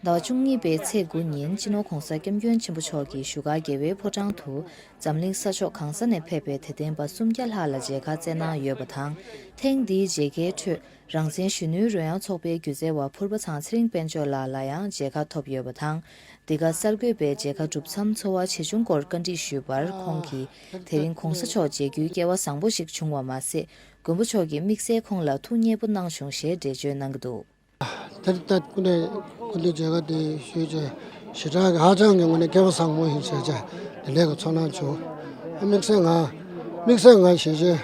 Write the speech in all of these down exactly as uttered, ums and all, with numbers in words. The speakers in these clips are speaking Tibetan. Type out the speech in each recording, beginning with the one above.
ཟླ་བ་བཅུ་གཉིས་པའི་ཚེས་དགུ་ཉིན་སྤྱི་ནོར་༸གོང་ས་༸སྐྱབས་མགོན་ཆེན་པོ་མཆོག་གིས་བཞུགས་སྒར་རྒྱལ་བའི་ཕོ་བྲང་དུ་འཛམ་གླིང་ས་ཕྱོགས་གང་ས་ནས་ཕེབས་པའི་དད་ལྡན་པ་སུམ་བརྒྱ་ལྷག་ལ་མཇལ་ཁ་བསྩལ་གནང་ཡོད་པ་དང་། ཐེངས་འདིའི་མཇལ་ཁའི་ཁྲོད་རང་བཙན་གཞོན་ནུའི་རོལ་དབྱངས་ཚོགས་པའི་སྒྱུ་རྩལ་བ་ཕུར་པ་ཚང་ཚེ་རིང་དཔལ་འབྱོར་ལགས་ལ་ཡང་མཇལ་ཁ་ཐོབ་ཡོད་པ་དང་། འདི་ག་གསར་འགོད་པས་མཇལ་ཁ་གྲུབ་མཚམས་ཚོར་བ་ཆེ་ཆུང་སྐོར་བཀའ་འདྲི་ཞུས་པར། ཁོང་གིས་དེ་རིང་༸གོང་ས་མཆོག་མཇལ་རྒྱུའི་སྐལ་བ་བཟང་པོ་ཞིག་བྱུང་བ་མ་ཟད། མགོན་པོ་མཆོག་གིས་དམིགས་བསལ་ཁོང་ལ་ཐུགས་མཉེས་པོ་གནང་བྱུང་ཞེས་འགྲེལ་བརྗོད་གནང་གི་འདུག་དེར་ལྟ་སྐུ་ནས་སྐུ་མདུན་མཇལ་ཁ་དེ་ཞུས་བྱས་ཞེ་དྲག་གི་ཧ་ཅང་གི་ངོས་ནས་སྐལ་བ་བཟང་པོ་ཡིན་ཟེར་བྱས་དེ་འདྲའི་གི་ཚོར་སྣང་བྱུང་། དམིགས་བསལ་ང་དམིགས་བསལ་ང་ཞེ་ཅིག་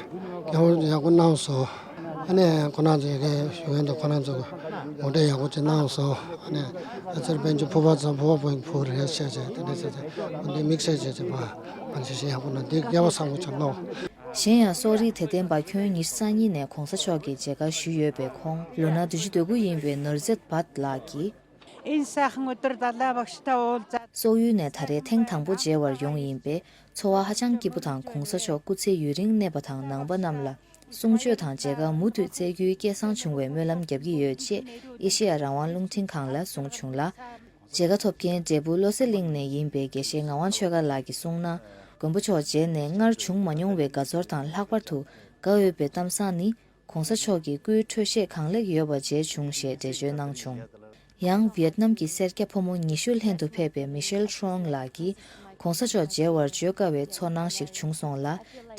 ཡག་པོ་ཡག་པོ་གནང་སོང་། ཨ་ནི་ཁོ་རང་ཚོའི་གི་ཞུ་མཁན་དང་ཁོ་རང་ཚོ་གི་ངོ་སྤྲོད་ཡག་པོ་ཅིག་གནང་སོང་། ཨ་ནི་ཨ་ཙར་དཔལ་འབྱོར་ཕུར་པ་ཚང་ཕུར་པ་བུ་བུ་རེད་བྱས་བྱས་དེ་འདྲ་བྱས་བྱས་སྐུ་མདུན་དམིགས་བསལ་བྱས་བྱས་པ་ང་ཞེ་ཅིག་ཡག་པོ་གནང་དེ་སྐལ་བ་བཟང་པོ་ཅིག་གནང་། གཞན་ཡང་སོག་རིགས་དད་ལྡན་པ་ཁྱོན་ཉི་ཤུ་རྩ་གཉིས་ནས་༸གོང་ས་མཆོག་གི་མཇལ་ཁ་ཞུས་ཡོད་པའི་ཁོང་ལོ་ན་བདུན་ཅུ་དོན་དགུ་ཡིན་པའི་ནོར་རྫེ་བཱད་ལགས་ཀྱིས། ཨིན་ས་ཧང་ཨུ་ཏར་ད་ལ་བག་ཤི་ཏ་འོལ་ཙ། སོག་ཡུལ་ནས་ད་རེས་ཐེངས་དང་པོ་མཇལ་བར་ཡོང་ཡིན་པས་ཚོར་བ་ཧ་ཅང་སྐྱིད་པོ་དང་༸གོང་ས་མཆོག་སྐུ་ཚེ་ཡུན་རིང་གནས་པ་དང་ནང་པ་རྣམས་ལ་གསུང་ཆོས་དང་མཇལ་ཁ་མུ་མཐུད་བསྩལ་རྒྱུའི་སྐལ་བཟང་བྱུང་བའི་སྨོན་ལམ་རྒྱབ་ཀྱི་ཡོད་ཅེས་ཨེ་ཤེ་ཡ་རང་དབང་རླུང་འཕྲིན་ཁང་ལ་གསུངས་བྱུང་ལ། མཇལ་ཁ་ཐོབ་མཁན་འབྲས་སྤུངས་བློ་གསལ་གླིང་ནས་ཡིན་པའི་དགེ་བཤེས་ངག་དབང་ཆོས་དགའ་ལགས་ཀྱིས་གསུངས་ན། མགོན་པོ་མཆོག་མཇལ་ནས་སྔར་བྱུང་མ་མྱོང་བའི་དགའ་ཚོར་དང་ལྷག་པར་དུ་དགའ་འོས་པའི་གཏམ་བཟང་ནི། ༸གོང་ས་མཆོག་གི་སྐུའི་འཕྲོ་བཤད་གང་ལེགས་ཡོད་པ་མཇལ་བྱུང་ཞེས་འགྲེལ་བརྗོད་གནང་བྱུང་། ཡང་ཝི་ཡེད་ནམ་གྱི་སེར་སྐྱ་ཕོ་མོ་ཉི་ཤུ་ལྷན་དུ་ཕེབས་པའི་མི་ཤེལ་ཁྲོང་ལགས་ཀྱིས། ༸གོང་ས་མཆོག་མཇལ་བར་བརྗོད་དཀའ་བའི་ཚོར་སྣང་ཞིག་བྱུང་སོང་ལ།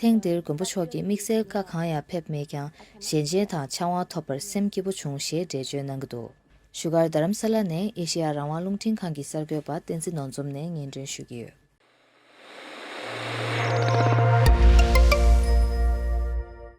ཐེངས་འདིར་མགོན་པོ་མཆོག་གིས་དམིགས་བསལ་བཀའ་གང་ཡང་ཕེབས་མེད་ཀྱང་ཞལ་མཇལ་དང་ཕྱག་དབང་ཐོབ་པར་སེམས་སྐྱིད་པོ་བྱུང་ཞེས་འགྲེལ་བརྗོད་གནང་གི་འདུག་བཞུགས་སྒར་རྡ་རམ་ས་ལ་ནས་ཨེ་ཤེ་ཡ་རང་དབང་རླུང་འཕྲིན་ཁང་གི་གསར་འགོད་པ་བསྟན་འཛིན་ནོར་འཛོམས་ནས་སྙན་སྒྲོན་ཞུ་གི་ཡོད།